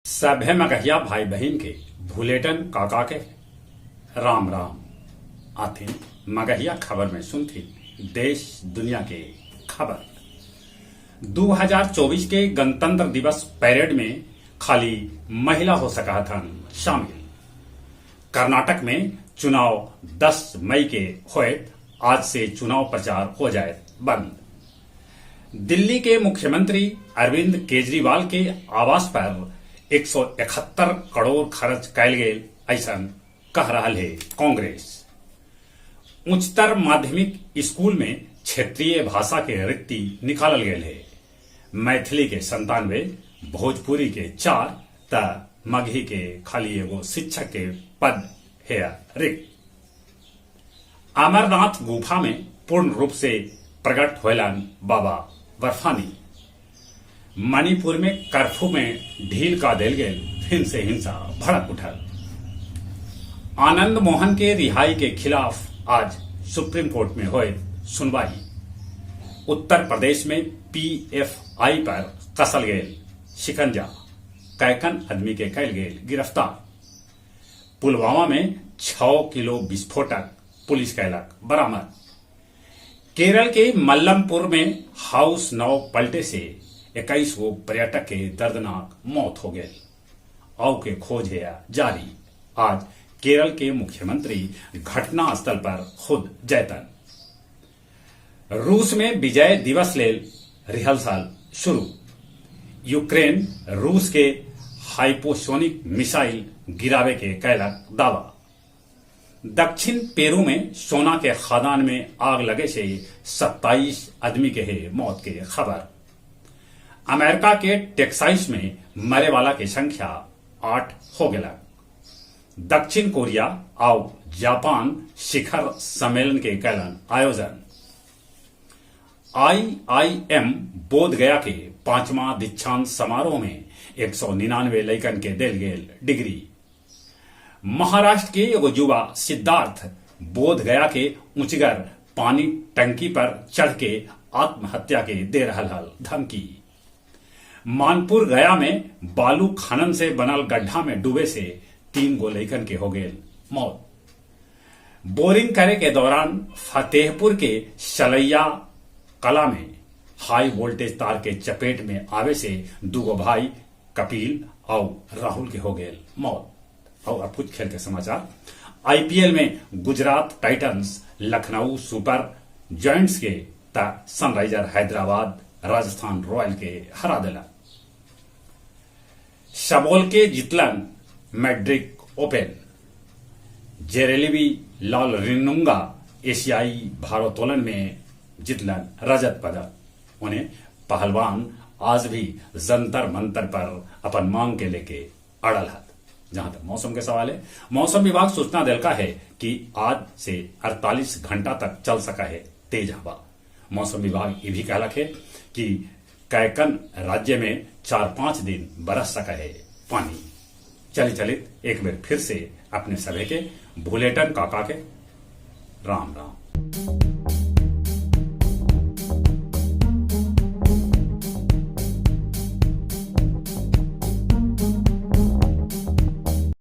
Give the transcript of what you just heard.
सभे मगहिया भाई बहिन के भुलेटन काका के राम राम। आथिन मगहिया खबर में सुनथिन देश दुनिया के खबर। 2024 के गणतंत्र दिवस परेड में खाली महिला हो सका थन शामिल। कर्नाटक में चुनाव 10 मई के होयत, आज से चुनाव प्रचार हो जाए बंद। दिल्ली के मुख्यमंत्री अरविंद केजरीवाल के आवास पर 171 करोड़ खर्च कैल गेल ऐसन कह रहा है कांग्रेस। उच्चतर माध्यमिक स्कूल में क्षेत्रीय भाषा के रिक्ति निकालल गेल है। मैथिली के 97, भोजपुरी के 4 त मगही के खाली एगो शिक्षक के पद है रिक्त। अमरनाथ गुफा में पूर्ण रूप से प्रकट होलन बाबा बर्फानी। मणिपुर में कर्फ्यू में ढील का देल गेल, फिर से हिंसा भड़क उठल। आनंद मोहन के रिहाई के खिलाफ आज सुप्रीम कोर्ट में होए सुनवाई। उत्तर प्रदेश में पीएफआई पर कसल गेल शिकंजा, कैकन आदमी के कैल गेल गिरफ्तार। पुलवामा में 6 किलो विस्फोटक पुलिस कैलक बरामद। केरल के मल्लमपुर में हाउस नाव पलटे से 21 गो पर्यटक के दर्दनाक मौत हो गई। आव के खोज है जारी। आज केरल के मुख्यमंत्री घटना स्थल पर खुद जयतन। रूस में विजय दिवस लेल रिहर्सल शुरू। यूक्रेन रूस के हाइपोसोनिक मिसाइल गिरावे के कैलक दावा। दक्षिण पेरू में सोना के खदान में आग लगे से 27 आदमी के है मौत के खबर। अमेरिका के टेक्सास में मरे वाला के संख्या 8 हो गया। दक्षिण कोरिया और जापान शिखर सम्मेलन के कैलन आयोजन। आईआईएम बोध गया के 5वां दीक्षांत समारोह में 199 लैकन के देल गेल डिग्री। महाराष्ट्र के एगो युवा सिद्धार्थ बोध गया के ऊंचगर पानी टंकी पर चढ़ के आत्महत्या के दे रहल हल धमकी। मानपुर गया में बालू खनन से बनल गड्ढा में डूबे से 3 गो लैकन के हो गेल मौत। बोरिंग करे के दौरान फतेहपुर के सलैया कला में हाई वोल्टेज तार के चपेट में आवे से 2 गो भाई कपिल और राहुल के हो गेल मौत। और अब कुछ खेल के समाचार। आईपीएल में Gujarat Titans Lucknow Super Giants के ता सनराइजर हैदराबाद राजस्थान रॉयल के हरा दिला। शबोल के जितलन मैड्रिड ओपन। जेरेलिवी लाल रिनुंगा एशियाई भारोत्तोलन में जितलन रजत पदक। उन्हें पहलवान आज भी जंतर मंतर पर अपन मांग के लेके अड़ल हत। जहां तक मौसम के सवाल है, मौसम विभाग सूचना दिलका है कि आज से 48 घंटा तक चल सका है तेज हवा। मौसम विभाग ये भी कहलक है कि कैकन राज्य में 4-5 दिन बरस सका है पानी। चली चलित एक बार फिर से अपने सभे के भुलेटन काका के राम राम।